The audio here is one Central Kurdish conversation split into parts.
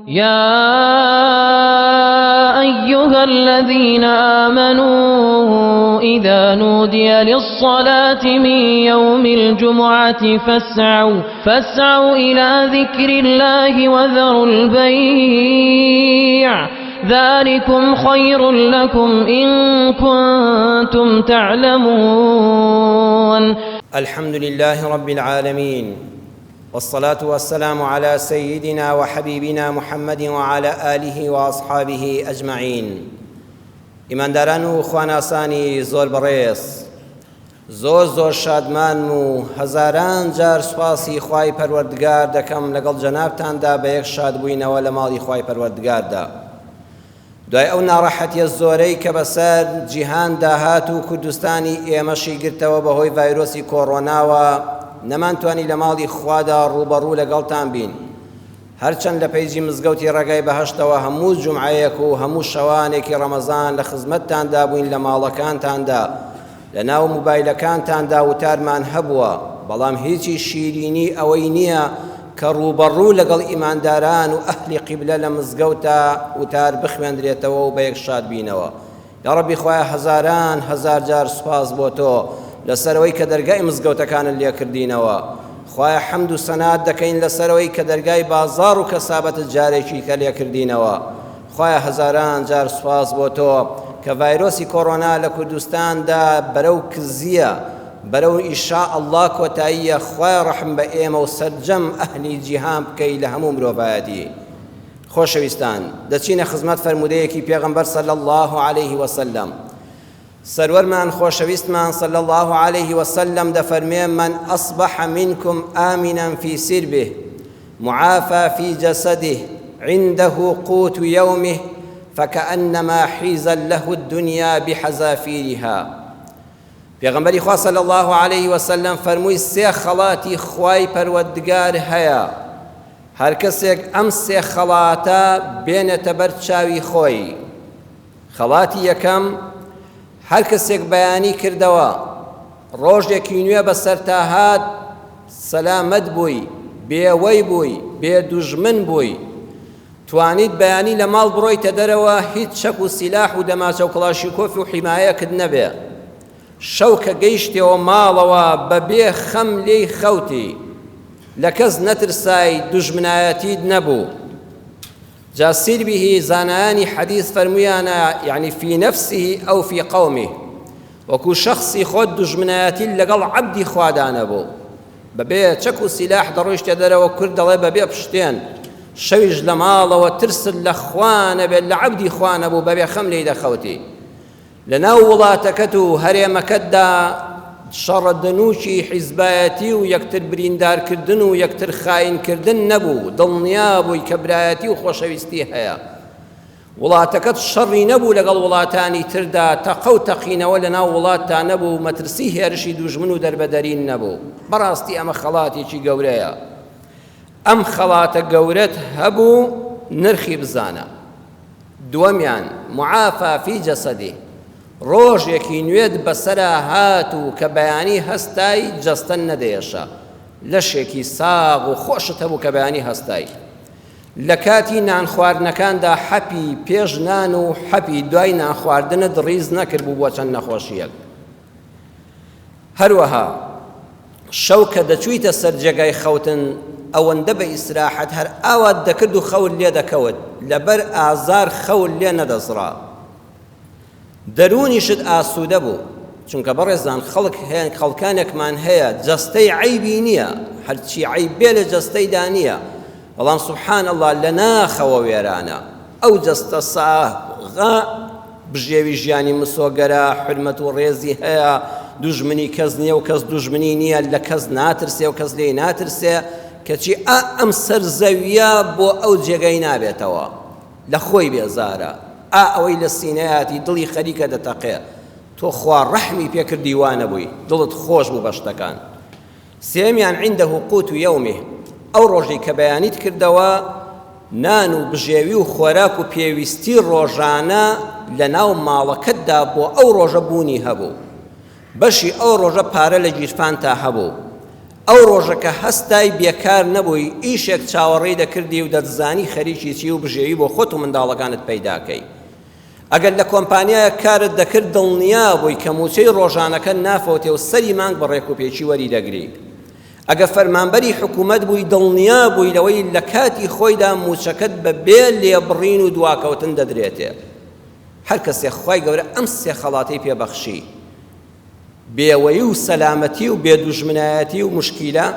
يا أيها الذين آمنوا إذا نودي للصلاة من يوم الجمعة فاسعوا فاسعوا إلى ذكر الله وذروا البيع ذلكم خير لكم إن كنتم تعلمون. الحمد لله رب العالمين والصلاة والسلام على سيدنا وحبيبنا محمد وعلى آله وأصحابه أجمعين. ئیمانداران و خواناسانی زۆر بەڕێز، زۆر زۆر شادمانم و هەزاران جار سوپاسی خوای پەروەردگار دەکەم لەگەڵ جەنابتاندا بە یەک شادبووینەوە لە ماڵی خوای پەروەردگاردا. دوای ئەو ناڕەحەتیە زۆرەی کە بەسەر جیهاندا هات و کوردستانی ئێمەشی گرتەوە بەهۆی ڤایرۆسی کۆڕۆناوە نەمانتوانی لە ماڵی خوادا ڕووبەڕوو لەگەڵتان بین. هەرچەند لە پەیجی مزگەوتی ڕێگای بەهەشتەوە هەموو جومعەیەک و هەموو شەوانێکی ڕەمەزان لە خزمەتتاندا بووین لە ماڵەکانتاندا لە ناو موبایلەکانتاندا وتارمان هەبووە بەڵام هیچی شیرینی ئەوەی نییە کە ڕووبەڕوو لەگەڵ ئیمانداران و ئەهلی قیبلە لە مزگەوتا وتار بخوێندرێتەوە و بەیەک شاد بینەوە. یاڕەبی خوایە هەزاران هەزار جار سوپاس بۆ تۆ لەسەرەوەی کە دەرگای مزگەوتەکانت لێکردینەوە خوایە حەمد و سەنات دەکەین لەسەرەوەی کە دەرگای بازاڕ و کەسابەتت جارێکی کە لێکردینەوە خوایە هەزاران جار سوپاس بۆ تۆ کە ڤایرۆسی کۆرۆنا لە کوردستاندا بەرەو کزیە بەرەو ئیشا ئەڵڵا کۆتاییە خوایە ڕەحم بە ئێمە و سەرجەم ئەهلی جیهان بکەی لە هەموو مرۆڤایەتی خۆشەویستان دەچینە خزمەت فەرموودەیەکی پێغەمبەر صلی اللە علیه وسلم سەروەرمان خۆشەویستمان صلی اللە علیه وسلم دەفەرمێ من اصبح منکم آمنا فی سربه معافى في جسده عنده قوت يومه فكأنما حيز له الدنيا بحذافيرها. پێغەمبەری خوا صلی اللە علیه وسلم فەرمووی سێ خەڵاتی خوای پەروەردگار هەیە هەر کەسێک ئەم سێ خەڵاتە بێنێتە بەر چاوی خۆی، خەڵاتی یەکەم، هەر کەسێک بەیانی کردەوە ڕۆژێکی نوێ بەسەرتا هات سەلامەت بووی، بێوەی بووی، بێ دوژمن بووی، توانیت بەیانی لە ماڵ بڕۆیتە دەرەوە هیچ چەک و سیلاح و دەماچە و کڵاشیکۆف و حیمایەکت نەبێ، شەو کە گەیشتیەوە ماڵەوە بە بێ خەم لێی خەوتی، لە کەس نەترسای دوژمنایەتیت نەبوو. جا سیربیه زانایانی حەدیث فەرموویانە یعنی فی نفسه او فی قومه، وەکو شەخسی خۆت دوژمنایەتیت لەگەڵ عەبدی خوادا نەبوو. بەبێ چەک و سیلاح دەڕۆیشتە دەرەوە کورد دەڵێ بەبێ پشتێن، شەویش لە ماڵەوە ترست لە خوا نەبێت لە عەبدی خوا نەبوو بەبێ خەم لێی دەخەوتی. لەناو وڵاتەکەت و هەرێمەکەتدا شەڕە دەنووکی حیزبایەتی و یەکتر بریندارکردن و یەکتر خاینکردن نەبوو، دڵنیا بووی کە برایەتی و خۆشەویستی هەیە. وڵاتەکەت شەڕی نەبوو لەگەڵ وڵاتانی تردا، تەقە و تەقینەوە لەناو وڵاتتا نەبوو و مەترسی هێرشی دوژمن و دەربەدەرین نەبوو. بەڕاستی ئەمە خەڵاتێکی گەورەیە. ئەم خەڵاتە گەورەت هەبوو نرخی بزانە. دووەمیان، معافی فی جسده، ڕۆژێکی نوێت بەسەرا هات و کە بەیانی هەستای جەستەت نەدەیەشا، لەشێکی ساغ و خۆشت هەبوو کە بەیانی هەستای لە کاتی نان خواردنەکاندا حەپی پێش نان و حەپی دوای نان خواردنت ڕیز نەکردبوو بۆ چەند نەخۆشییەک. هەروەها شەو کە دەچوویتە سەر جێگای خەوتن ئەوەندە بە ئیسراحەت هەر ئاوات دەکرد و خەوت لێ دەکەوت، لەبەر ئازار خەوت لێ نەدەزڕا. دەروونیشت ئاسوودە بوو، چونکە بەڕێزان خەڵک هەیە خەڵکانێکمان هەیە جەستەی عەیبی نییە، هەرچی عەیب بێ لە جەستەیدا نییە، بەڵام سبحان اللە لە ناخەوە وێرانە. ئەو جەستە ساغە بژێوی ژیانی مسۆگەرە، حورمەت و ڕێزی هەیە، دوژمنی کەس نییە و کەس دوژمنی نییە، لە کەس ناترسێ و کەس لێی ناترسێ، کەچی ئا ئەم سەر زەوییە بۆ ئەو جێگای نابێتەوە، لە خۆی بێزارە، ئا ئەوەی لە سینەیاتی دڵی خەریکە دەتەقێ، تۆ خوا ڕەحمی پێ کردی وا نەبووی، دڵت خۆش بوو بە شتەکان. سێیەمیان عنده قوت یومه، ئەو ڕۆژەی کە بەیانیت کردەوە نان و بژێوی و خۆراک و پێویستی ڕۆژانە لەناو ماڵەکەتدا بۆ ئەو ڕۆژە بوونی هەبوو، بەشی ئەو ڕۆژە پارە لە گیرفانتا هەبوو. ئەو ڕۆژە کە هەستای بێکار نەبووی، ئیشێک چاوەڕێی دەکردی و دەتزانی خەریکی چی و بژێوی بۆ خۆت و منداڵەکانت پەیداکەی. ئەگەر لە کۆمپانیایەک کارت دەکرد دڵنیا بووی کە مووچەی ڕۆژانەکەت نافەوتێ و سەری مانگ بە ڕێکوپێکی وەری دەگری. ئەگەر فەرمانبەری حکوومەت بووی دڵنیا بووی لەوەی لە کاتی خۆیدا مووچەکەت بە بێ لێبڕین و دواکەوتن دەدرێتێ. هەر کەسێ خوای گەورە ئەم سێ خەڵاتەی پێ بەخشی، بێوەیی و سەلامەتی و بێ دوژمنایەتی و موشکیلە،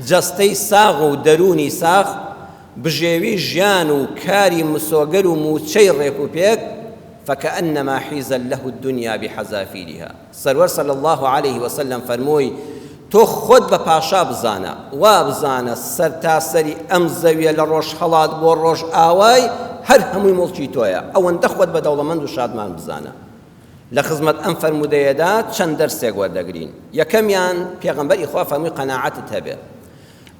جەستەی ساغ و دەروونی ساغ، بژێوی ژیان و کاری مسۆگەر و مووچەی ڕێک و پێک، فکأنما حیزت له الدنیا بحذافیرها. سەروەر صلی اللە علیه وسلم فەرمووی، تۆ خۆت بە پاشا بزانە، وابزانە سەرتاسەری ئەم زەویە لە ڕۆژهەڵات بۆ ڕۆژئاوای هەر هەمووی موڵکی تۆیە، ئەوەندە خۆت بە دەوڵەمەند و شادمان بزانە. لە خزمەت ئەم فەرموودەیەدا چەند دەرسێک وەردەگرین. یەکەمیان، پێغەمبەری خوا فەرمووی قەناعەتت هەبێ.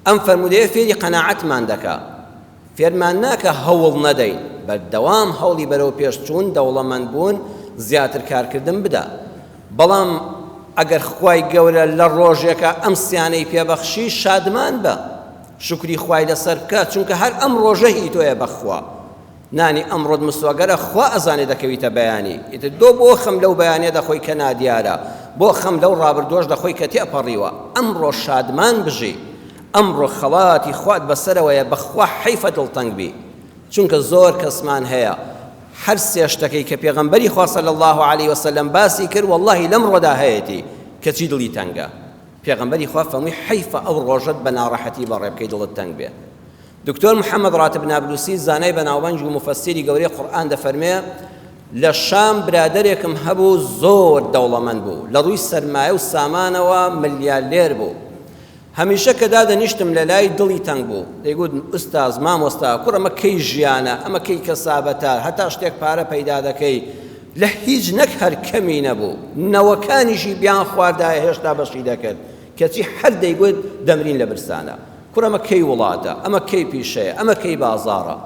ئەم فەرموودەیە فێری قەناعەتمان دەکا. فێرمان ناکا هەوڵ نەدەین، بەردەوام هەوڵی بەرەو پێش چوون، دەوڵەمەند بوون، زیاتر کارکردن بدە. بەڵام ئەگەر خوای گەورە لە ڕۆژێکا ئەم سیانەی پێ بەخشی شادمان بە. شوکری خوای لەسەر بکە، چونکە هەر ئەم ڕۆژە هی تۆیە بەخوا. نانی ئەمڕۆت مسۆگەرە خوا ئەزانێ دەکەویتە بەیانی ئیتر دۆ بۆ خەم لەو بەیانیە دەخۆی کە نادیارە بۆ خەم لەو ڕابردووەش دەخۆی کە تێپەڕیوە ئەمڕۆ شادمان بژی ئەمڕۆ خەڵاتی خوات بەسەرەوەیە بەخوا حەیفە دڵتەنگ بی چونکە زۆر کەسمان هەیە هەر سێ شتەکەی کە پێغەمبەری خوا صلی الله علیه وسلم باسی کرد واللهی لەمڕۆدا هەیەتی کەچی دڵی تەنگە پێغەمبەری خوا فەرمووی حەیفە ئەو ڕۆژەت بە ناڕەحەتی بەڕێ بکەی دڵت تەنگ بێ دکتۆر محەممەد ڕاتب نابلوسی زانای بەناوبانگ و موفەسیری گەورەی قورئان دەفەرمێ لە شام برادەرێکم هەبوو زۆر دەوڵەمەند بوو لە ڕووی سەرمایە و سامانەوە ملیارلێر بوو هەمیشە کە دادەنیشتم لە لای دڵی تەنگ بوو دەیگوت ئوستاز مامۆستا کوڕ ئەمە کەی ژیانە ئەمە کەی کەسابەتە هەتا شتێک پارە پەیدا دەکەی لە هیچ نەک هەر کەمی نەبوو نەوەکانیشی بیان خواردایە هێشتا بەشی دەکرد کەچی هەر دەیگوت دەمرین لە برسانە کوڕ ئەمە کەی وڵاتە ئەمە کەی پیشەیە ئەمە کەی بازاڕە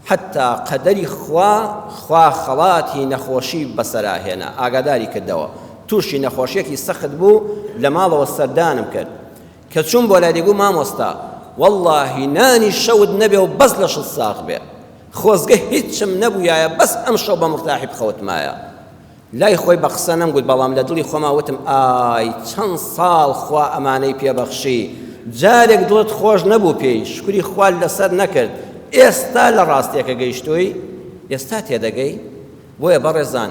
حەتا قەدەری خوا خوا خەڵاتی نەخۆشی بەسەرا هێنا ئاگاداری کردەوە تووشی نەخۆشیەکی سەخت بوو لە ماڵەوە سەردانم کرد کە چووم بۆ لای دەیگوت مامۆستا وەڵڵاهی نانی شەوت نەبێ و بەس لەشت ساغ بێ خۆزگە هیچم نەبوویایە بەس ئەمشەو بە مورتاحی بخەوتمایە لای خۆی بە قسە نەمگوت بەڵام لە دڵی خۆما وتم ئای چەند ساڵ خوا ئەمانەی پێ بەخشی جارێک دڵت خۆش نەبوو پێی شکری خوات لەسەر نەکرد ئێستا لە ڕاستیەکە گەیشتووی ئێستا تێدەگەی بۆیە بەڕێزان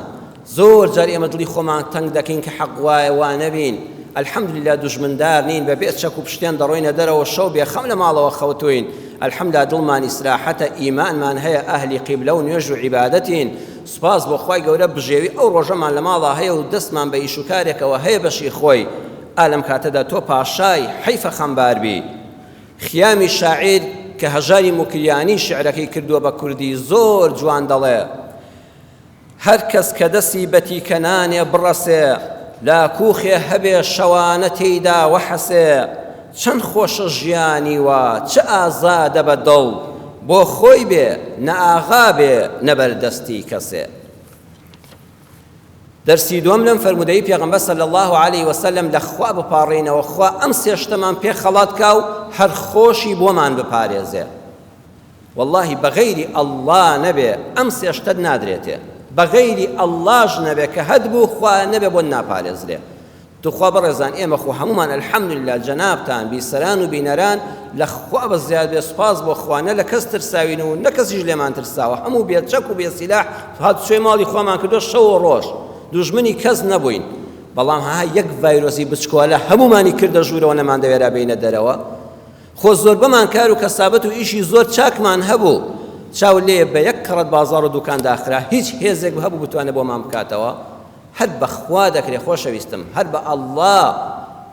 زۆر جار ئێمە دڵی خۆمان تەنگ دەکەین کە حەق وایە وا نەبین الحمدللە دوژمندار نین بە بێ چەک و پشتێن دەڕۆینە دەرەوە شەو بێ خەم لە ماڵەوە خەوتوین الحمدللە دڵمان ئیسراحەتە ئیمانمان هەیە ئەهلی قیبلە و نوێژ و عیبادەتین سوپاس بۆ خوای گەورە بژێوی ئەو ڕۆژەمان لە ماڵا هەیە و دەستمان بە ئیش و کارێکەوە هەیە بەشی خۆی ئا لەم کاتەدا تۆ پاشای حەیفە خەمبار بی خیامی شاعیر کە هەژاری موکریانی شعرەکەی کردووە بە کوردی زۆر جوان دەڵێ هەر کەس کە دەستی بە تیکەنانێ بڕەسێ لاکوخێ هەبێ شەوانە تێیدا وەحەسێ چەند خۆشە ژیانی وا چ ئازادە بە دڵ بۆ خۆی بێ نە ئاغا بێ نە بەردەستی کەسێ. دەرسی دووەم لەم فەرموودەی پێغەمبەر صلی الله علیه وسلم لە خوا بپاڕێینەوە خوا ئەم سێ شتەمان پێ خەڵات کا و هەر خۆشی بۆمان بپارێزێ واللهی بەغەیری ئەڵڵا نەبێ ئەم سێ شتەت نادرێتێ بەغەیری ئەڵڵاش نەبێ کە هەت بوو خوا نەبێ بۆت ناپارێزرێ توخوا بەڕێزان ئێمە خۆ هەموومان الحمدللە جەنابتان بیسەران و بینەران لە خوا بە زیاد بێ سوپاس بۆ خوا نە لە کەس ترساوین و نە کەسیش لێمان ترساوە هەموو بێ چەک و بێ سیلاح هاتوچۆی ماڵی خوامان کردووە شەو و ڕۆژ دوژمنی کەس نەبووین بەڵام ها یەک ڤایرۆسی بچکۆلە هەموومانی کردە ژوورەوە نەماندەوێرا بێینە دەرەوە خۆ زۆربەمان کار و کەسابەت و ئیشی زۆر چاکمان هەبوو چاو لێ بە یەک کەڕەت بازاڕ و دوکان داخرا هیچ هێزێک هەبوو بتوانێت بۆمان بکاتەوە هەر بە خوا دەکرێ خۆشەویستم هەر بە اللە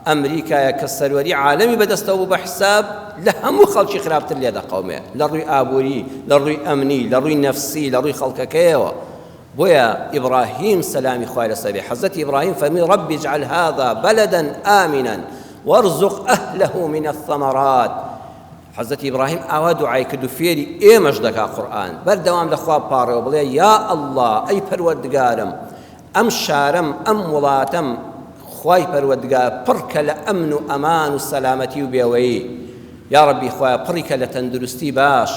ئەمریکایە کە سەروەری عالەمی بەدەستەوە بوو بە حساب لە هەموو خەڵکی خراپتر لێ دەقەومێ لە ڕووی ئابووری لە ڕووی ئەمنی لە ڕووی نەفسی لە ڕووی خەڵکەکەیەوە بۆیە ئیبراهیم سەلامی خوای لەسەر بێ حەزرەتی ئیبراهیم فەرمی رب اجعل هذا بلدا آمنا وارزق أهله من الثمرات حەزرەتی ئیبراهیم ئاوا دوعای کرد و فێری ئێمەش دەکا قورئان بەردەوام لە خوا بپاڕێەوە بڵێ یا اللە ئەی پەروەردگارم ئەم شارەم ئەم وڵاتەم خوای پەروەردگار پڕ کە لە ئەمن و ئەمان و سەلامەتی و بێوەیی یاڕەبی خوایە پڕی کە لە تەندروستی باش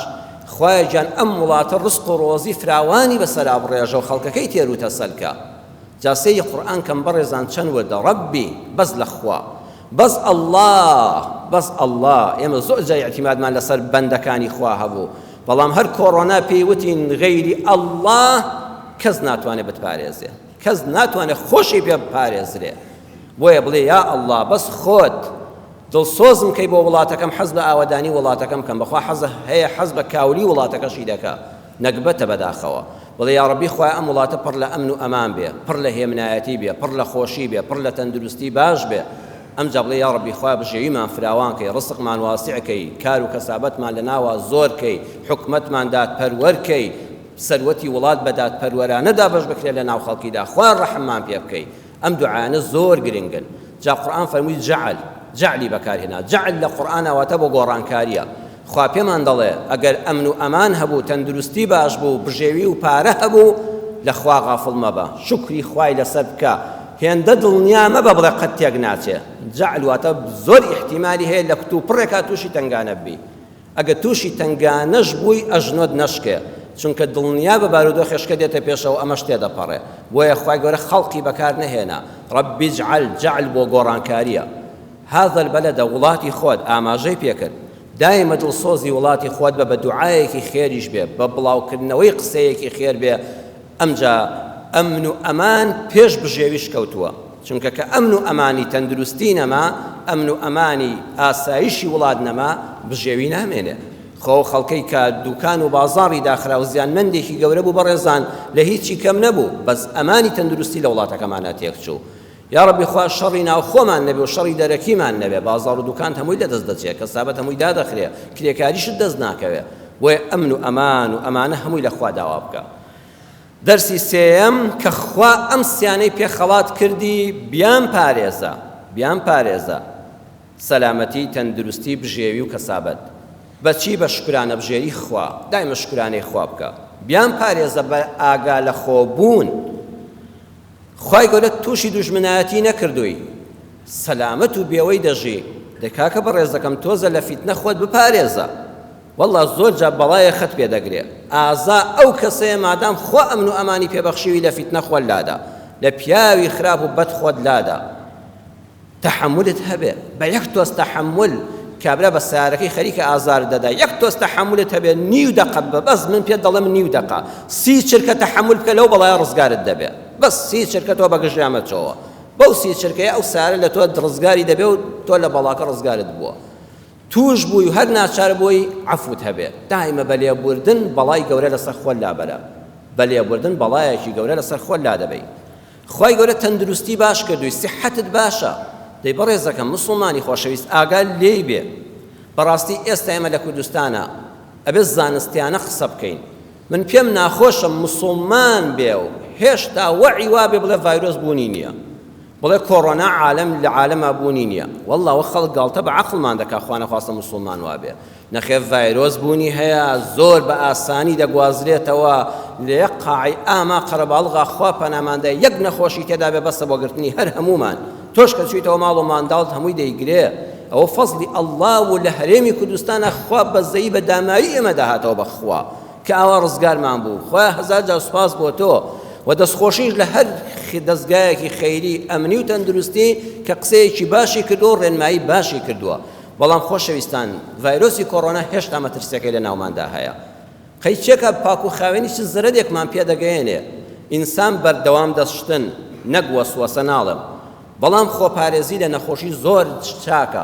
خوایە گیان ئەم وڵاتە ڕزق و ڕۆزی فراوانی بەسەرا بڕێژە و خەڵکەکەی تێر و تەسەل کە جا سەیری قورئان کەم بەڕێزان چەند وردە ڕەبی بەس لە خوا بەس اللە بەس اللە ئێمە زۆر جار ئیعتیمادمان لەسەر بەندەکانی خوا هەبوو بەڵام هەر کۆڕۆنا پێی وتین غەیری اللە کەس ناتوانێت بتپارێزێ کەس ناتوانێت خۆشی پێ بپارێزرێ بۆیە بڵێ یا اللە بەس خۆت دڵسۆزم کەی بۆ وڵاتەکەم حەز بە ئاوەدانی وڵاتەکەم کەم بەخوا حەز هەیە حەز بە کاولی وڵاتەکەشی دەکا نەگبەتە بەداخەوە بڵێ یاڕەبی خوایە ئەم وڵاتە پڕ لە ئەمن و ئەمان بێ پڕ لە هێمنایەتی بێ پڕ لە خۆشی بێ پڕ لە تەندروستی باش بێ ئەمجا بڵێ یاڕەبی خوایە بژێویمان فراوان کەی ڕسقمان واسع کەی کار و کەسابەتمان لە ناوا زۆر کەی حکومەتمان دادپەروەر کەی سەروەتی وڵات بە دادپەروەرانە دابەش بکرێت لە ناو خەڵکیدا خوایە ڕەحممان پێ بکەی ئەم دوعایانە زۆر گرنگن جا قورئان فەرمووی جعل جعلی بەکارهێنا جعل لە قورئانا واتە بۆ گۆڕانکاریە خوا پێمان دەڵێ ئەگەر ئەمن و ئەمان هەبوو تەندروستی باش بوو بژێوی و پارە هەبوو لە خوا غافڵ مەبە شوکری خوای لەسەر بکە هێندە دڵنیا مەبە بڵێ قەت تێک ناچێ جعل واتە زۆر ئیحتیمالی هەیە لە کتوپڕێکا تووشی تەنگانە ببی ئەگەر تووشی تەنگانەش بووی ئەژنۆت نەشکێ چونکە دڵنیابە بارودۆخێشکە دێتە پێشەوە ئەمەش تێدەپەڕێ بۆیە خوای گەورە خەڵقی بەکار نەهێنا رب اجعل جعل بۆ گۆڕانکاریە هذا البلد وڵاتی خۆت ئاماژەی پێکرد دایمە دڵسۆزی وڵاتی خۆت بە بە دوعایەکی خێریش بێ بە بڵاوکردنەوەی قسەیەکی خێر بێ ئەمجا ئەمن و ئەمان پێش بژێویش کەوتووە، چونکە کە ئەمن و ئەمانی تەندروستی نەما، ئەمن و ئەمانی ئاسایشی وڵات نەما، بژێوی نامێنێ. خۆ ئەو خەڵکەی کە دوکان و بازاڕی داخرا و زیانمەندێکی گەورە بوو بەڕێزان لە هیچی کەم نەبوو، بەس ئەمانی تەندروستی لە وڵاتەکەمانا تێکچوو. یاڕەبی خوا شەڕی ناوخۆمان نەبێ و شەڕی دەرەکیمان نەبێ، بازاڕ و دوکانت هەمووی لەدەست دەچێ، کەسابەت هەمووی دادەخرێ، کرێکاریشت دەست ناکەوێ. بۆیە ئەمن و ئەمان و ئەمانە هەمووی لە خوا داوا بکە. دەرسی سێیەم کە خوا ئەم سیانەی پێ خەڵات کردی بیان پارێزە بیان پارێزە سەلامەتی تەندروستی بژێوی و کەسابەت بەچی بە شوکرانە بژێری خوا دایمە شوکرانەی خوا بکە بیان پارێزە بە ئاگا لە خۆ بوون خوای گەورە تووشی دوژمنایەتی نەکردووی سەلامەت و بێوەی دەژی دە کاکە بەڕێزەکەم تۆزە لە فیتنە خۆت بپارێزە وەڵا زۆر جار بەڵایە خەت پێ دەگرێ ئازا ئەو کەسەیە مادام خوا ئەمن و ئەمانی پێ بەخشیوی لە فیتنە خۆت لادا لە پیاوی خراپ و بەد خۆت لادا تەحەمولت هەبێ بە یەک تۆز تەحەمول کابرا بە سیارەکەی خەریکە ئازارت دەدا یەک تۆز تەحەمولت هەبێ نیو دەقە بە بەس من پێت دەڵێم نیو دەقە سی چرکە تەحەمول بکە لەو بەڵایە ڕزگارت دەبێ بەس سی چرکە تۆ بە گژیا مەچۆوە بەو سی چرکەیە ئەو سیارە لە تۆ ڕزگاری دەبێ و تۆ لە بەڵاکە ڕزگارت بووە تووش بووی و هەر ناچار بووی عەفوت هەبێ دایمە بە لێبوردن بەڵای گەورە لەسەر خۆت لابەرە بە لێبوردن بەڵایەکی گەورە لەسەر خۆت لادەبەی خوای گەورە تەندروستی باش کردووی سیحەتت باشە دەی بەڕێزەکەم مسوڵمانی خۆشەویست ئاگا لێی بێ بەڕاستی ئێستا ئێمە لە کوردستانە ئەبێ زانستیانە قسە بکەین من پێم ناخۆشە مسوڵمان بێ و هێشتا وەعی وابێ بڵێ ڤایرۆس بوونی نییە بڵێ کۆڕۆنا عالەم لە عالەما بوونی نییە واللە وە خەڵک گاڵتە بە عەقڵمان دەکا خوانەخواستە موسڵمان وابێ نەخێر ڤایرۆس بوونی هەیە زۆر بە ئاسانی دەگوازرێتەوە لە یەک قاعی ئاما قەرەباڵغا خوا پەناماندا یەک نەخۆشی تێدا بێ بەسە بۆ گرتنی هەر هەمومان تۆش کە چویتەوە ماڵ و مانداڵت هەمووی دەیگرێ ئەوە فەزلی ئەڵڵا و لە هەرێمی کوردستانە خوا بەزەیی بە داماوی ئێمە داهاتەوە بەخوا کە ئاوا ڕزگارمان بوو خوایە هەزار جار سوپاس بۆ تۆ و دەستخۆشیش لە هەر دەزگایەکی خەیری ئەمنی و تەندروستی کە قسەیەکی باشی کردووە و ڕێنمایی باشی کردووە بەڵام خۆشەویستان ڤایرۆسی کۆرۆنا هێشتا مەترسیەکەی لە ناوماندا هەیە قەی چێکە پاک و خاوێنی چ زەرەرێکمان پێ دەگەیەنێ ئینسان بەردەوام دەستشتن نەک وەسوەسە ناڵێم بەڵام خۆپارێزی لە نەخۆشی زۆر چاکە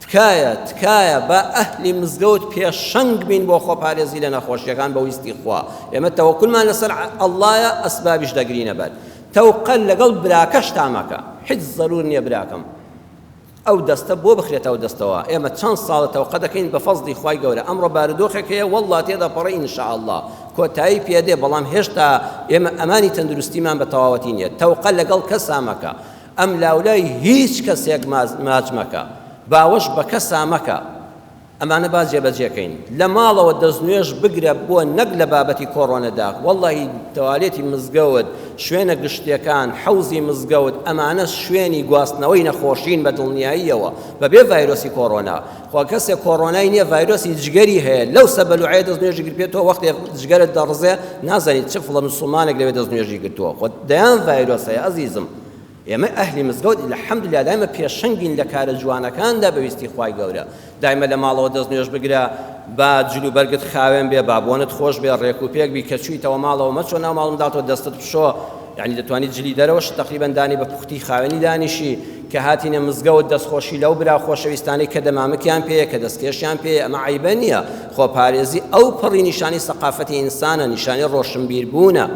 تکایە تکایە با ئەهلی مزگەوت پێشەنگ بین بۆ خۆپارێزی لە نەخۆشیەکان بە ویستی خوا ئێمە تەوەکولمان لەسەر ئەڵڵایە ئەسبابیش دەگرینە بەر تەوقە لەگەڵ براکەشتا مەکە هیچ زەرور نییە براکەم ئەو دەستە بۆ بخرێتە ئەو دەستەوە ئێمە چەند ساڵە تەوقە دەکەین بە فەزڵی خوای گەورە ئەمڕۆ بارودۆخێک هەیە واللە تێدەپەڕێ ان شاء الله کۆتایی پێدێ بەڵام هێشتا ئێمە ئەمانی تەندروستیمان بە تەواوەتی نییە تەوقە لەگەڵ کەسا مەکە ئەم لاولای هیچ کەسێک ماچ مەکە باوەش بە کەسا مەکە. ئەمانە با جێبەجێ کەین لە ماڵەوە دەستنوێژ بگرە بۆ نەک لە بابەتی کۆڕۆنەدا وەڵڵاهی تەوالێتی مزگەوت شوێنە گشتیەکان حەوزی مزگەوت ئەمانە شوێنی گواستنەوەی نەخۆشین بە دڵنیاییەوە بەبێ ڤایرۆسی کۆڕۆنا خۆ کەسێک کۆڕۆنای نییە ڤایرۆسی جگەری هەیە لەو سەبەلوعەیە دەست نوێژی گرت تۆ وەختێ جگەرت دەڕزێ نازانیت چ فڵە مسوڵمانێک لەوێ دەست نوێژی گرتووە خۆ دەیان ڤایرۆس هەیە ئەزیزم ئێمە ئەهلی مزگەوت الحمدللە دایمە پێشەنگین لە کارە جوانەکاندا بە ویستی خوای گەورە دایمە لە ماڵەوە دەست نوێژ بگرە با جل و بەرگت خاوێن بێ با بۆنت خۆش بێ ڕێک و پێک بی کە چوویتەوە ماڵەوە مەچۆ ناو ماڵ منداڵتەوە دەستت بشۆ یعنی دەتوانی جلی دەرەوەش تقریبا دانی بە پوختی خاوێنی دانیشی کە هاتینە مزگەوت دەستخۆشی لەو برا خۆشەویستانەی کە دەمامکیان پێیە کە دەستکێشیان پێیە ئەمە عەیبە نییە خۆپارێزی ئەو پەڕی نیشانی سەقافەتی ئینسانە نیشانی ڕۆشنبیر بوونە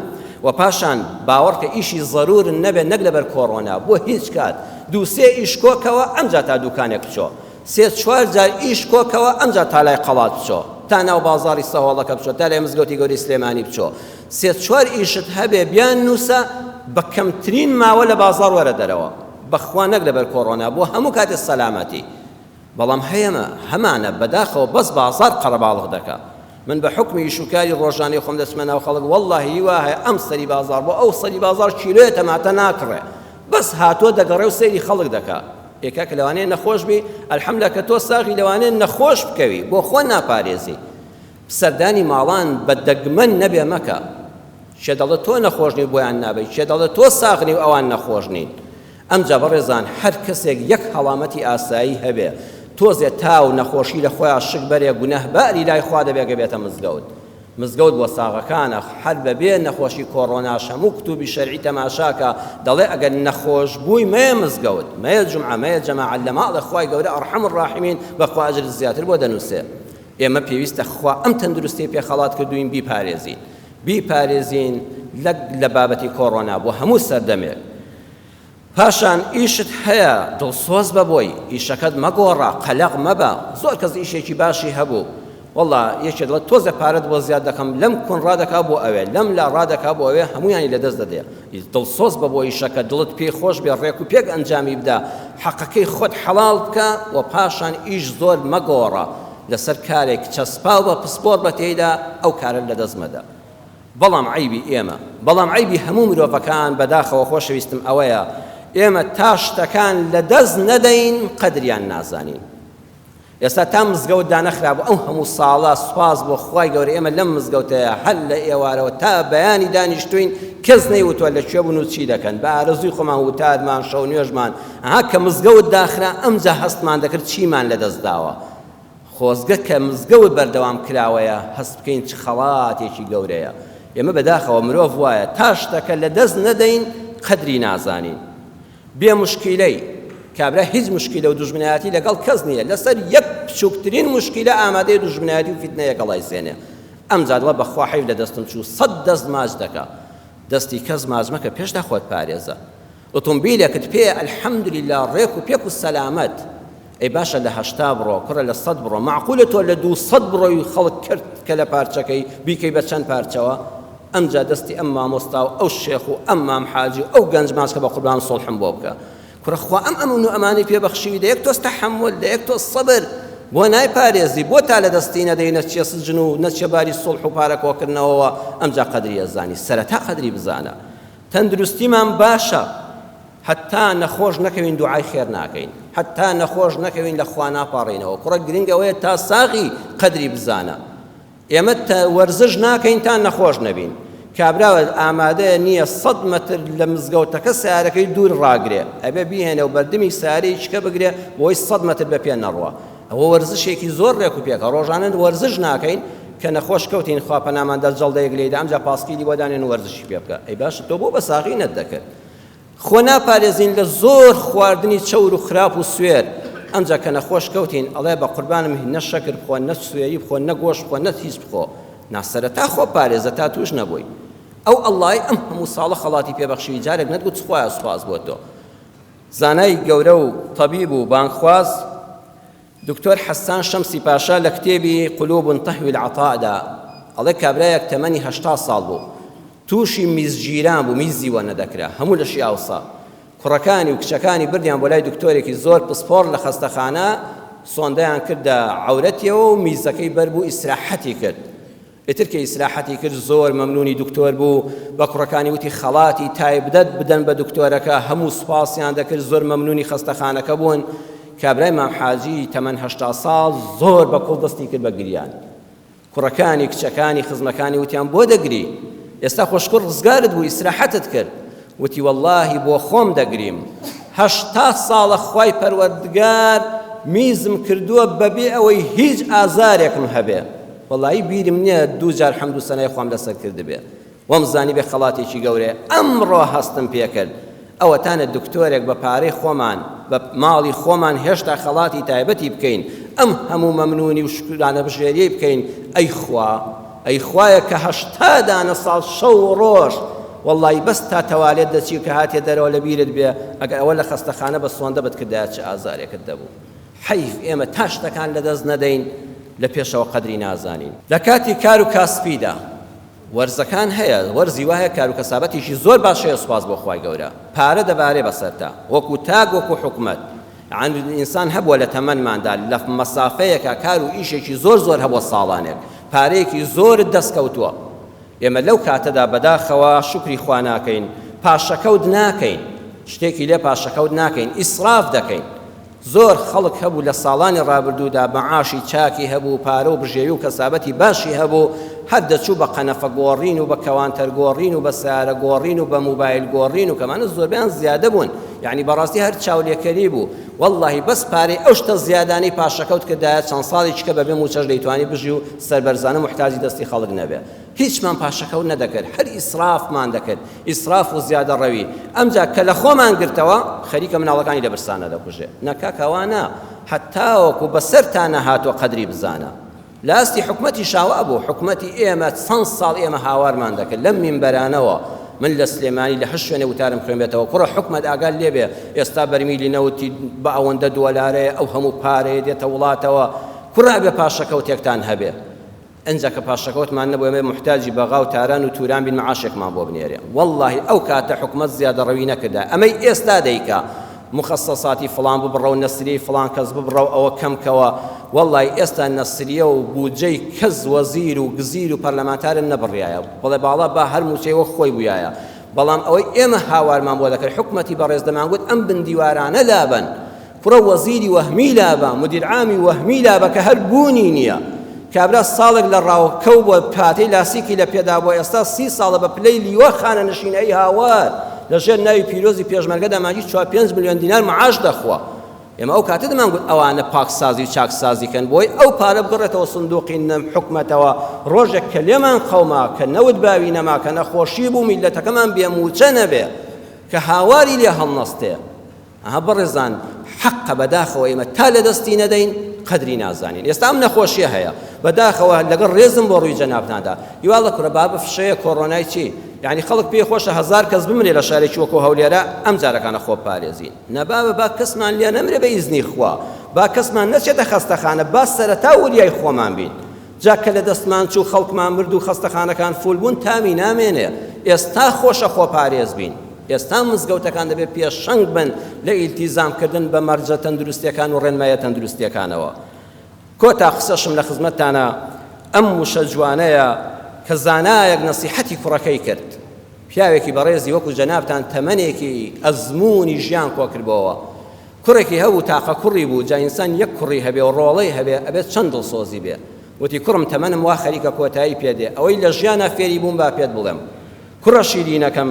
وە پاشان باوەڕکە ئیشی زەرور نەبێت نەک لەبەر کۆڕۆنا بۆ هیچ کات دوو سێ ئیش کۆکەوە ئەمجا تا دوکانێک بچۆ سێ چوار جار ئیش کۆکەوە ئەمجا تا لای قەڵات بچۆ تا ناو بازاڕی سەهۆڵەکە بچۆ تا لای مزگەوتی گەورەی سلێمانی بچۆ سێ چوار ئیشت هەبێ بیان نووسە بە کەمترین ماوە لە بازاڕ وەرە دەرەوە بەخوا نەک لەبەر کۆڕۆنا بۆ هەموو کاتێ سەلامەتی بەڵام هەیەمە هەمانە بەداخەوە بەس بازاڕ قەرەباڵغ دەکا من بە حوکمی ئیش و کاری ڕۆژانەی خۆم دەچمە ناو خەڵک وەڵڵاهی وا هەیە ئەم سەری بازاڕ بۆ ئەو سەری بازاڕ کیلۆیە تەماتە ناکڕێ بەس هاتووە دەگەڕێ و سەیری خەڵک دەکا ئێ کاکە لەوانەیە نەخۆش بی الحمدلله کە تۆ ساغی لەوانەیە نەخۆش بکەوی بۆ خۆ ناپارێزی سەردانی ماڵان بە دەگمەن نەبێ مەکە کێ دەڵێ تۆ نەخۆش نی بۆیان نابەی کێ دەڵێ تۆ ساغ نی و ئەوان نەخۆش نین ئەمجا بەڕێزان هەر کەسێک یەک هەڵامەتی ئاسایی هەبێ تۆزێ تا و نەخۆشی لە خۆیا شک بەرێ گونەهباری لای خوا دەبێ گە بێتە مزگەوت مزگەوت بۆ ساغەکانە هەر بەبێ نەخۆشی کۆڕۆناش هەموو کتوبی شەرعی تەماشاکە دەڵێ ئەگەر نەخۆش بووی مەیە مزگەوت مەیە جومعە مەیە جەماعەت لە ماڵێ خوای گەورە ئەرحەم الراحمین بەخوا ئەجرت زیاتر بۆ دەنووسێ ئێمە پێویستە خوا ئەم تەندروستیەی پێ خەڵات کردووین بیپارێزین بیپارێزین لە لە بابەتی کۆڕۆنا بۆ هەموو سەردەمێک پاشان ئیشت هەیە دڵسۆز بە بۆی ئیشەکەت مەگۆڕە قەلەق مەبە زۆر کەس ئیشێکی باشی هەبوو والله یەکێ دڵێت تۆزێ پارەت بۆ زیاد دەکەم لەم کون ڕادەکا بۆ ئەوێ لەم لا ڕادەکا بۆ ئەوێ هەمویانی لەدەست دەدێ دڵسۆز بە بۆ ئیشەکە دڵت پێی خۆش بێ ڕێک و پێک ئەنجامی بدە حەقەکەی خۆت حەڵاڵ بکە و پاشان ئیش زۆر مەگۆڕە لەسەر کارێک چەسپاو بە پسپۆڕ بە تێیدا ئەو کارە لەدەست مەدە بەڵام عەیبی ئێمە بەڵام عەیبی هەموو مرۆڤەکان بەداخەوە خۆشەویستم ئەوەیە ئێمە تا شتەکان لەدەست نەدەین قەدریان نازانین ئێستا تا مزگەوت دانەخرابوو ئەو هەموو ساڵە سوپاس بۆ خوای گەورە ئێمە لەم مزگەوتەیە هەر لە ئێوارەوە تا بەیانی دانیشتوین کەس نەیوتووە لە کوێ بوون و چی دەکەن بە ئارەزووی خۆمان وتارمان شەو نوێژمان ها کە مزگەوت داخرا ئەمجا هەستمان دەکرد چیمان لەدەست داوە خۆزگە کە مزگەوت بەردەوام کراوەیە هەست بکەین چ خەڵاتێکی گەورەیە ئێمە بەداخەوە مرۆڤ وایە تا شتەکە لەدەست نەدەین قەدری نازانین بێ موشکیلەی، کابرا هیچ موشکیلە و دوژمنایەتی لەگەڵ کەس نییە، لەسەر یەک بچووکترین موشکیلە ئامادەیە دوژمنایەتی و فیتنەیەک هەڵایسێنێ. ئەمجا دڵە بەخوا حەیف لە دەستم چوو، سەت دەست ماچ دەکا. دەستی کەس ماچ مەکە، پێشتا خۆت پارێزە. ئۆتۆمبیلێکت پێیە الحمدللە ڕێک و پێک و سەلامەت. ئەی باشە لە 80 بڕۆ، کوڕە لە سەت بڕۆ، مەعقولە تۆ لە 200 بڕۆی و خەڵک کەرت کە لە پارچەکەی، بیکەی بە چەند پارچەوە؟ ئەمجا دەستی ئەم مامۆستا و ئەو شێخ و ئەم مام حاجی و ئەو گەنج ماچ کە بە قوربان سوڵحم بۆ بکە. کوڕە خوا ئەم ئەمن و ئەمانەی پێ بەخشیوی دە یەک تۆز تەحەمول دە یەک تۆز سەبر بۆ نایپارێزی بۆ تا لە دەستی نەدەی نەچیە سجن و نەچیە باری سوڵح و پارە کۆکردنەوەوە ئەمجا قەدری ئەزانی سەرەتا قەدری بزانە تەندروستیمان باشە هەتا نەخۆش نەکەوین دوعای خێر ناکەین هەتا نەخۆش نەکەوین لە خوا ناپاڕینەوە کوڕە گرنگ ئەوەیە تا ساغی قەدری بزانە ئێمە وەرزش ناکەین تا نەخۆش نەبین. کابرا ئامادەیە نییە سەت مەتر لە مزگەوتەکە سەیارەکەی دوور ڕاگرێ، ئەبێ بیهێنێ و بەردمی سەیارەی چکە بگرێ بۆی سەت مەتر بە پێ نەڕوا. ئەوە وەرزشێکی زۆر ڕێک و پێکە. ڕۆژانە وەرزش ناکەین، کە نەخۆش کەوتین خوا پەنامان دا جەڵدەیەک لێیدا ئەمجا پاسکیلی بۆ دانێن و وەرزشی پێ بکە. ئەی باشە تۆ بۆ بە ساغی نەتدەکرد؟ خۆ ناپارێزین لە زۆر خواردنی چەور و خراپ و سوێر، ئەمجا کە نەخۆش کەوتین ئەڵێ بە قوربانم نە شەکر بخۆ نە سوێری بخۆ نە گۆشت بخۆ نە هیچ بخۆ، نا سەرەتا خۆ پارێزە تا توش نەبووی. ئەو ئەڵڵای ئەم هەموو ساڵە خەڵاتی پێ بەخشیوی جارێک نەتگوت خوایە سوپاس بۆ تۆ. زانای گەورە و تەبیب و بانگخواز دکتۆر حەسان شەمسی پاشا لە کتێبی قلوب تهوی العطاء دا ئەڵێ کابرایەک تەمەنی 80 ساڵ بوو تووشی میزگیران بوو میزی وە نەدەکرا هەموو لەشی ئاوسا کوڕەکانی و کچەکانی بردیان بۆ لای دکتۆرێکی زۆر پسپۆڕ لە خەستەخانە. سۆندەیان کردە عەورەتیەوە و میزەکەی بەربوو ئیسراحەتی کرد. ئیتر کە ئیسراحەتی کرد زۆر مەمنونی دکتۆر بوو، بە کوڕەکانی وتی خەڵاتی تایبدەت بدەن بە دکتۆرەکە، هەموو سوپاسیان دەکرد زۆر مەمنونی خەستەخانەکە بوون، کابرای مام حاجی تەمەن 80 ساڵ زۆر بە کوڵ دەستی کرد بە گریان. کوڕەکانی، کچەکانی، خزمەکانی وتیان بۆ دەگری؟ ئێستا خۆ شکور ڕزگارت بوو ئیسراحەتت کرد. وتی وەڵاهی بۆ خۆم دەگریم. 80 ساڵە خوای پەروەردگار میزم کردووە بەبێ ئەوەی هیچ ئازارێکم هەبێ. وەڵایی بیرم نییە دوو جار حەمد و سەنای خوام لەسەر کردبێ. وام زانیبێ خەڵاتێکی گەورەیە. ئەمڕۆ هەستم پێکرد. ئەوەتانە دکتۆرێک بە پارەی خۆمان، بە ماڵی خۆمان هێشتا خەڵاتی تایبەتی بکەین، ئەم هەموو مەمنونی و شوکرانەبژێریەی بکەین، ئەی خوا، ئەی خوایە کە 80 دانە ساڵ شەو و ڕۆژ، وەڵڵاهی بەس تا تەوالێت دەچی و کە هاتیە دەرەوە لە بیرت بێ، ئەگەر ئەوە لە خەستەخانە بە سۆندە بتکردایە چ ئازارێکت دەبوو. حەیف ئێمە تا شتەکان لەدەست نەدەین لە پێشەوە قەدری نازانین. لە کاتی کار و کاسپیدا وەرزەکان هەیە، وەرزی وا هەیە کار و کەسابەتێکی زۆر باش هەیە سوپاس بۆ خوای گەورە پارە دەبارێ بەسەرتا وەکو تاک وەکو حکومەت یەعنی ئینسان هەبووە لە تەمەنماندا لە مەسافەیەکا کار و ئیشێکی زۆر زۆر هەبووە ساڵانێک پارەیەکی زۆرت دەست کەوتووە ئێمە لەو کاتەدا بەداخەوە شوکری خوا ناکەین، پاشەکەوت ناکەین، شتێکی لێ پاشەکەوت ناکەین، ئیسراف دەکەین. زۆر خەڵک هەبوو لە ساڵانی ڕابردوودا مەعاشی چاکی هەبوو، پارە و بژێوی و کەسابەتی باشی هەبوو، هەر دەچوو بە قەنەفە گۆڕین و بە کەوانتەر گۆڕین و بە سەیارە گۆڕین و بە موبایل گۆڕین و کەمانە زۆربەیان زیادە بوون، یەعنی بەڕاستی هەر چاولێکەری بوو. وەڵڵاهی بەس پارەی ئەو شتە زیادانەی پاشەکەوت کردایە چەند ساڵێکی کە بەبێ مووچەش دەیتوانی بژی و سەربەرزانە موحتاجی دەستی خەڵک نەبێ. هیچمان پاشەکەوت نەدەکرد، هەر ئیسرافمان دەکرد، ئیسراف و زیادەڕەوی. ئەمجا کە لە خۆمان گرتەوە، خەریکە مناڵەکانی لە برسانە دەکوژێ. نا کاکە وا نا، هەتاوەکو بەسەرتا نەهاتووە قەدری بزانە. لە ئاستی حکومەتیشا وا بوو، حکومەتی ئێمە چەند ساڵ ئێمە هاوارمان دەکرد لەم مینبەرانەوە، من لە سلێمانی لە هەر شوێنێ وتارم خوێنبێتەوە، کوڕە حکومەت ئاگات لێبێ ئێستا بەرمیلی نەوتی بە ئەوەندە دۆلارەیە، ئەو هەموو پارەیە دێتە وڵاتەوە، کوڕە ئەبێ پاشەکەوتێکتان هەبێ. ئنجا کە پاشەکەوتمان نەبوو ئێمە موحتاجی بەغا و تاران و توران بین معاشێکمان بۆ بنێرێ وەڵڵاهی ئەو کاتە حکومەت زیادەڕەوی نەکردا ئەمەی ئێستا دەیکا مخصصاتی فڵان ببڕە و نەسریەی فڵان کەس ببڕە و ئەوە کەم کەوە وەڵڵاهی ئێستا نەسریە و بودجەی کەس وەزیر و گزیر و پەرلەمانتارن نەبڕیایە بڵێ باڵا با هەر موچەی وەک خۆی بویایە بەڵام ئەوەی ئێمە هاوارمان بۆ دەکرد حکومەتی بەڕێز دەمانگوت ئەم بن دیوارانە لابەن کوڕە وەزیری وەهمی لابە، مدیر عامی وەهمی لابە کە هەر بوونی نییە. کابرا ساڵێک لە ڕاوکەو بووە پاتەی لاسیکی لە پێدا بووە ئێستا سی ساڵە بە پلەی لیوا خانەنشینە ئەی هاوار لە ژێر ناوی پیرۆزی پێشمەرگەدا مانگی چوار پێنج ملیۆن دینار معاش دەخوا. ئێمە ئەو کاتە دەمانگوت ئەوانە پاکسازی و چاکسازی کەن بۆی ئەو پارە بگەڕێتەوە سندوقی نەم حکومەتەوە ڕۆژێک کە لێمان قەوما کە نەوت باوی نەما کە نەخۆشی بوو میللەتەکەمان بێ مووچە نەبێ کە هاواری لێ هەڵنەستێ ئەها بەڕێزان حەقە بەداخەوە ئێمە تا لە دەستی نەدەین قەدری نازانین ئێستا ئەم نەخۆشیە هەیە بەداخەوە لەگەڵ ڕێزم بۆ ڕووی جەنابتاندا هیواڵە کوڕە بابە فشەیە کۆڕۆنای چی یعنی خەڵک پێی خۆشە هەزار کەس بمرێ لە شارێکی وەکو هەولێرە ئەم جارەکانە خۆ پارێزین نەبابە با کەسمان لێ نەمرێ بە ئیزنی خوا با کەسمان نەچێتە خەستەخانە با سەرەتا وریای خۆمان بین جا کە لە دەستمان چوو خەڵکمان مرد و خەستەخانەکان فول بوون تامی نامێنێ ئێستا خۆشە خۆپارێز بین ئێستا مزگەوتەکان دەبێت پێشەنگ بن لە ئیلتیزام کردن بە مەرجە تەندروستیەکان و ڕێنمایە تەندروستیەکانەوە کۆتا قسەشم لە خزمەتتانە ئەم وشە جوانەیە کە زانایەک نەسیحەتی کوڕەکەی کرد پیاوێکی بەڕێزی وەکو جەنابتان تەمەنێکی ئەزموونی ژیان کۆکردبۆوە کوڕێکی هەبوو تاقە کوڕی بوو جا ئینسان یەک کوڕی هەبێ و ڕۆڵەی هەبێ ئەبێت چەند دڵسۆزی بێ وتی کوڕم تەمەنم وا خەریکە کۆتایی پێ دێ ئەوەی لە ژیانا فێری بووم با پێت بڵێم کوڕە شیرینەکەم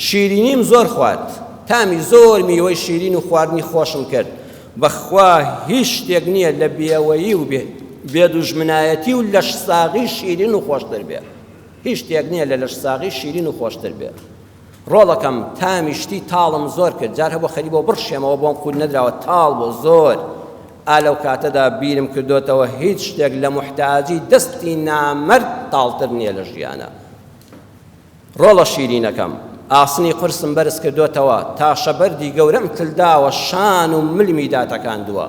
شیرینیم زۆر خوارد تامی زۆر میوەی شیرین و خواردنی خۆشم کرد بەخوا هیچ شتێک نییە لە بێوەیی و بێ بێدوژمنایەتی و لەشساغی شیرین و خۆشتر بێ هیچ شتێک نییە لە لەشساغی شیرین و خۆشتر بێ ڕۆڵەکەم تامی شتی تاڵم زۆر کرد جار هەبوو خەریک بۆ بڕشێمەوە بۆم قووت نەدراوە تاڵ بۆ زۆر ئا لەو کاتەدا بیرم کردۆتەوە هیچ شتێک لە موحتاجی دەستی نامەرد تاڵتر نییە لە ژیانە ڕۆڵە شیرینەکەم ئاسنی قورسم بەرز کردۆتەوە تاشە بەردی گەورەم تلداوە شان و ملمی داتەکاندووە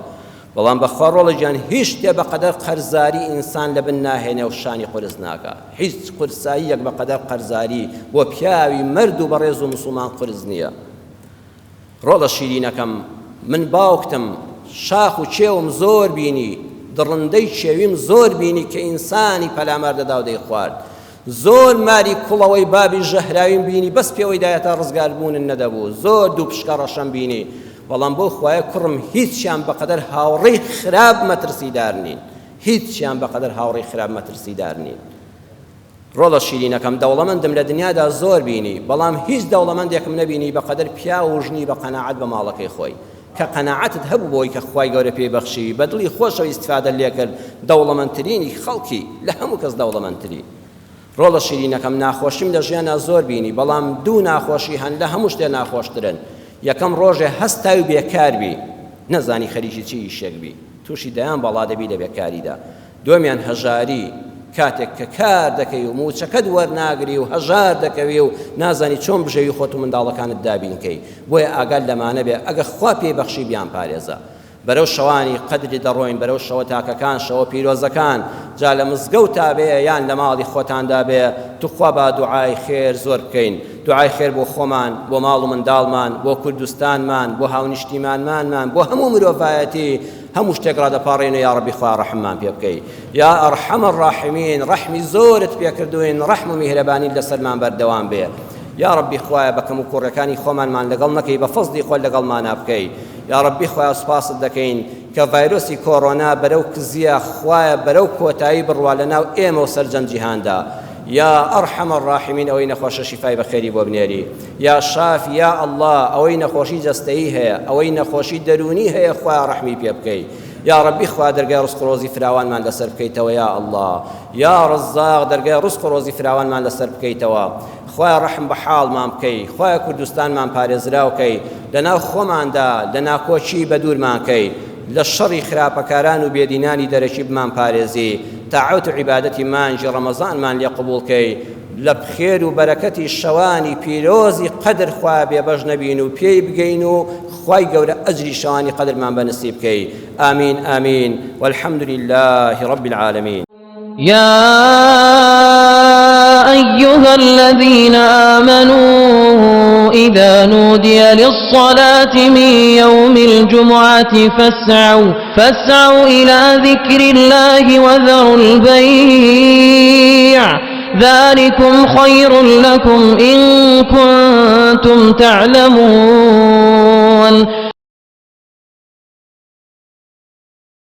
بەڵام بەخوا ڕۆڵە گیان هیچ شتێ بەقەدەر قەرزاری ئینسان لەبن ناهێنێ و شانی قورس ناکا هیچ قورساییەک بەقەدەر قەرزاری بۆ پیاوی مەرد و بەڕێز و مسوڵمان قورس نییە ڕۆڵە شیرینەکەم من باوکتم. شاخ و کێوم زۆر بینی، دڕندەی کێویم زۆر بینی کە ئینسانی پەلامار دەدا و دەیخوارد. زۆر ماری کوڵەوەی بابی ژەهراویم بینی بەس پێوەی دایە تا ڕزگار بوونن نەدەبوو. زۆر دووپشکە ڕەشەم بینی. بەڵام بەو خوایە کوڕم هیچیان بەقەدەر هاوڕێی خراپ مەترسیدار نین. هیچیان بەقەدەر هاوڕێی خراپ مەترسیدار نین. ڕۆڵە شیرینەکەم دەوڵەمەندم لە دنیادا زۆر بینی بەڵام هیچ دەوڵەمەندێکم نەبینی بەقەدەر پیاو و ژنی بە قەناعەت بە ماڵەکەی خۆی کە قەناعەتت هەبوو بەوەی کە خوای گەورە پێی بەخشیوی بە دڵی خۆشەوە ئیستفادەت لێکرد دەوڵەمەندترینی خەڵکی لە هەموو کەس دەوڵەمەندتری ڕۆڵە شیرینەکەم ناخۆشیم لە ژیانا زۆر بینی بەڵام دوو ناخۆشی هەن لە هەموو شتێ ناخۆشترن یەکەم ڕۆژێ هەستاوی بێکار بی نەزانی خەریکی چی ئیشێک بی تووشی دەیان بەڵا دەبی لە بێکاریدا دووەمیان هەژاری، کاتێک کە کار دەکەی و مووچەکەت وەرناگری و هەژار دەکەوی و نازانی چۆن بژێوی خۆت و منداڵەکانت دابین کەی، بۆیە ئاگات لەمانە بێ ئەگەر خوا پێی بەخشی بیانپارێزە. بەرەو شەوانی قەدری دەڕۆین، بەرەو شەوە تاکەکان، شەوە پیرۆزەکان، جا لە مزگەوتا بێ یان لە ماڵی خۆتاندا بێ، توخوا با دوعای خێر زۆر بکەین، دوعای خێر بۆ خۆمان، بۆ ماڵ و منداڵمان، بۆ کوردستانمان، بۆ هاونیشتیمانمانمان، بۆ هەموو مرۆڤایەتی، هەموو شتێک ڕادەپاڕێین و یاڕەبی خوایە ڕەحممان پێ بکەی یا ئەرحەم الراحمین ڕەحمی زۆرت پێ کردوین ڕەحم و میهرەبانیت لەسەرمان بەردەوام بێ یاڕەبی خوایە بە کەم و کوڕەکانی خۆمانمان لەگەڵ نەکەی بە فەزلی خۆت لەگەڵمانا بکەی یاڕەبی خوایە سوپاست دەکەین کە ڤایرۆسی کۆرۆنا بەرەو کزیە خوایە بەرەو کۆتایی بڕوا لەناو ئێمە و سەرجەم جیهاندا یا ئەرحەم الراحمین ئەوەی نەخۆشە شیفای بەخێری بۆ بنێری یا شافی یا اللە ئەوەی نەخۆشی جەستەیی هەیە ئەوەی نەخۆشی دەروونی هەیە خوایە ڕەحمی پێ بکەی یا ڕەبی خوا دەرگای ڕزق و ڕۆزی فراوانمان لەسەر بکەیتەوە یا اللە یا ڕەزاق دەرگای ڕزق و ڕۆزی فراوانمان لەسەر بکەیتەوە خوایە ڕەحم بە حاڵمان بکەی خوایە کوردستانمان پارێزراو کەی لەناو خۆماندا لە ناکۆکی بەدوورمان کەی لە شەڕی خراپەکاران و بێدینانی دەرەکی بمان پارێزی تاعەت و عیبادەتی مانگی ڕەمەزانمان لێ قبوڵ کەی لە خێر و بەرەکەتی شەوانی پیرۆزی قەدر خوایە بێبەش نەبین و پێی بگەین و خوای گەورە ئەجری شەوانی قەدرمان بە نسیب کەی آمین آمین والحمد لله رب العالمین. يا أيها الذين آمنوا إذا نودي للصلاة من يوم الجمعة فاسعوا فاسعوا إلى ذكر الله وذروا البيع ذلكم خير لكم إن كنتم تعلمون.